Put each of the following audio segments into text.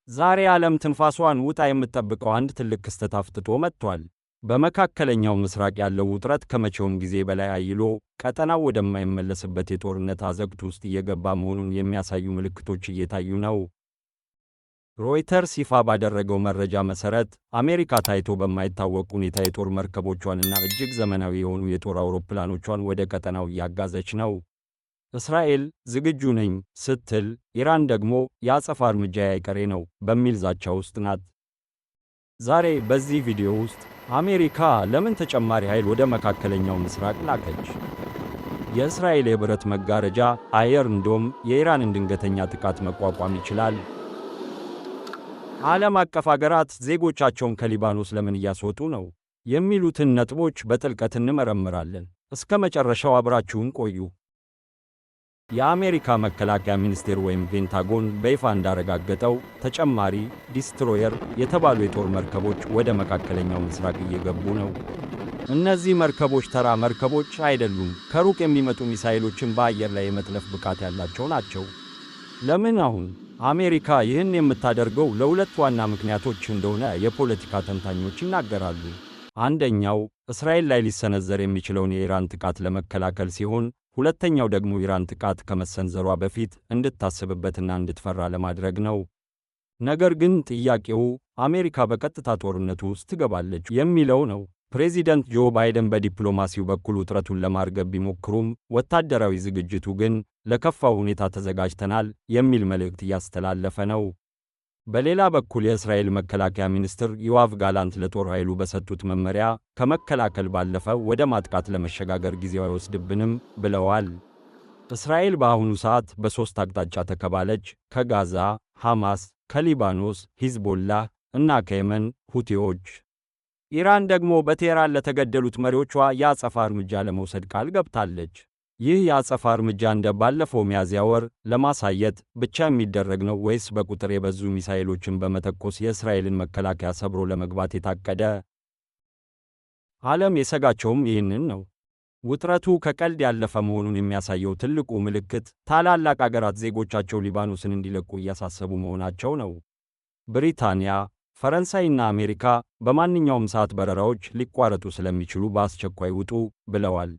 ዛሬ ዓለም ትንፋሷን ውጣ የምትጠብቀው አንድ ትልቅ ክስተት አፍጥጦ መጥቷል። በመካከለኛው ምስራቅ ያለው ውጥረት ከመቼውም ጊዜ በላይ አይሎ፣ ቀጠናው ወደማይመለስበት የጦርነት አዘቅት ውስጥ እየገባ መሆኑን የሚያሳዩ ምልክቶች እየታዩ ነው። ሮይተርስ ይፋ ባደረገው መረጃ መሠረት፣ አሜሪካ ታይቶ በማይታወቅ ሁኔታ የጦር መርከቦቿንና እጅግ ዘመናዊ የሆኑ የጦር አውሮፕላኖቿን ወደ ቀጠናው እያጋዘች ነው። እስራኤል ዝግጁ ነኝ ስትል፣ ኢራን ደግሞ የአጸፋ እርምጃ አይቀሬ ነው በሚል ዛቻ ውስጥ ናት። ዛሬ በዚህ ቪዲዮ ውስጥ አሜሪካ ለምን ተጨማሪ ኃይል ወደ መካከለኛው ምስራቅ ላከች? የእስራኤል የብረት መጋረጃ Iron Dome የኢራንን ድንገተኛ ጥቃት መቋቋም ይችላል? ዓለም አቀፍ አገራት ዜጎቻቸውን ከሊባኖስ ለምን እያስወጡ ነው? የሚሉትን ነጥቦች በጥልቀት እንመረምራለን። እስከ መጨረሻው አብራችሁን ቆዩ። የአሜሪካ መከላከያ ሚኒስቴር ወይም ፔንታጎን በይፋ እንዳረጋገጠው፣ ተጨማሪ destroyer የተባሉ የጦር መርከቦች ወደ መካከለኛው ምስራቅ እየገቡ ነው። እነዚህ መርከቦች ተራ መርከቦች አይደሉም። ከሩቅ የሚመጡ ሚሳኤሎችን በአየር ላይ የመጥለፍ ብቃት ያላቸው ናቸው። ለምን አሁን? አሜሪካ ይህን የምታደርገው ለሁለት ዋና ምክንያቶች እንደሆነ የፖለቲካ ተንታኞች ይናገራሉ። አንደኛው እስራኤል ላይ ሊሰነዘር የሚችለውን የኢራን ጥቃት ለመከላከል ሲሆን፣ ሁለተኛው ደግሞ ኢራን ጥቃት ከመሰንዘሯ በፊት እንድታስብበትና እንድትፈራ ለማድረግ ነው። ነገር ግን ጥያቄው አሜሪካ በቀጥታ ጦርነቱ ውስጥ ትገባለች የሚለው ነው። ፕሬዚደንት ጆ ባይደን በዲፕሎማሲው በኩል ውጥረቱን ለማርገብ ቢሞክሩም፣ ወታደራዊ ዝግጅቱ ግን ለከፋው ሁኔታ ተዘጋጅተናል የሚል መልእክት እያስተላለፈ ነው። በሌላ በኩል የእስራኤል መከላከያ ሚኒስትር ዮአቭ ጋላንት ለጦር ኃይሉ በሰጡት መመሪያ ከመከላከል ባለፈ ወደ ማጥቃት ለመሸጋገር ጊዜው አይወስድብንም ብለዋል። እስራኤል በአሁኑ ሰዓት በሦስት አቅጣጫ ተከባለች፦ ከጋዛ ሐማስ፣ ከሊባኖስ ሂዝቦላህ እና ከየመን ሁቲዎች። ኢራን ደግሞ በቴህራን ለተገደሉት መሪዎቿ የአጸፋ እርምጃ ለመውሰድ ቃል ገብታለች። ይህ የአጸፋ እርምጃ እንደ ባለፈው ሚያዝያ ወር ለማሳየት ብቻ የሚደረግ ነው ወይስ በቁጥር የበዙ ሚሳኤሎችን በመተኮስ የእስራኤልን መከላከያ ሰብሮ ለመግባት የታቀደ? ዓለም የሰጋቸውም ይህንን ነው። ውጥረቱ ከቀልድ ያለፈ መሆኑን የሚያሳየው ትልቁ ምልክት ታላላቅ አገራት ዜጎቻቸው ሊባኖስን እንዲለቁ እያሳሰቡ መሆናቸው ነው። ብሪታንያ፣ ፈረንሳይና አሜሪካ በማንኛውም ሰዓት በረራዎች ሊቋረጡ ስለሚችሉ በአስቸኳይ ውጡ ብለዋል።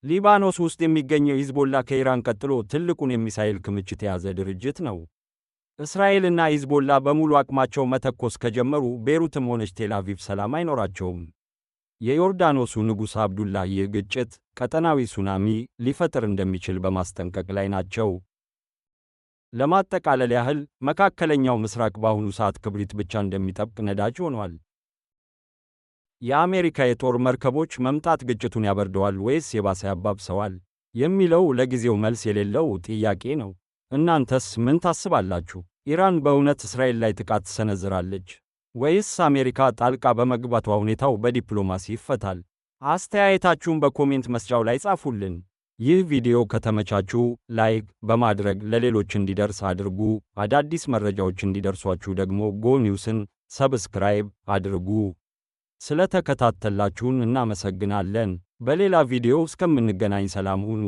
ሊባኖስ ውስጥ የሚገኘው ሂዝቦላ ከኢራን ቀጥሎ ትልቁን የሚሳኤል ክምችት የያዘ ድርጅት ነው። እስራኤልና ሂዝቦላ በሙሉ አቅማቸው መተኮስ ከጀመሩ ቤሩትም ሆነች ቴል አቪቭ ሰላም አይኖራቸውም። የዮርዳኖሱ ንጉሥ አብዱላህ ይህ ግጭት ቀጠናዊ ሱናሚ ሊፈጥር እንደሚችል በማስጠንቀቅ ላይ ናቸው። ለማጠቃለል ያህል፣ መካከለኛው ምስራቅ በአሁኑ ሰዓት ክብሪት ብቻ እንደሚጠብቅ ነዳጅ ሆኗል። የአሜሪካ የጦር መርከቦች መምጣት ግጭቱን ያበርደዋል ወይስ የባሰ ያባብሰዋል የሚለው ለጊዜው መልስ የሌለው ጥያቄ ነው። እናንተስ ምን ታስባላችሁ? ኢራን በእውነት እስራኤል ላይ ጥቃት ትሰነዝራለች ወይስ አሜሪካ ጣልቃ በመግባቷ ሁኔታው በዲፕሎማሲ ይፈታል? አስተያየታችሁን በ comment መስጫው ላይ ጻፉልን። ይህ ቪዲዮ ከተመቻችሁ like በማድረግ ለሌሎች እንዲደርስ አድርጉ። አዳዲስ መረጃዎች እንዲደርሷችሁ ደግሞ Go News ን subscribe አድርጉ። ስለተከታተላችሁን እናመሰግናለን። በሌላ ቪዲዮ እስከምንገናኝ ሰላም ሁኑ።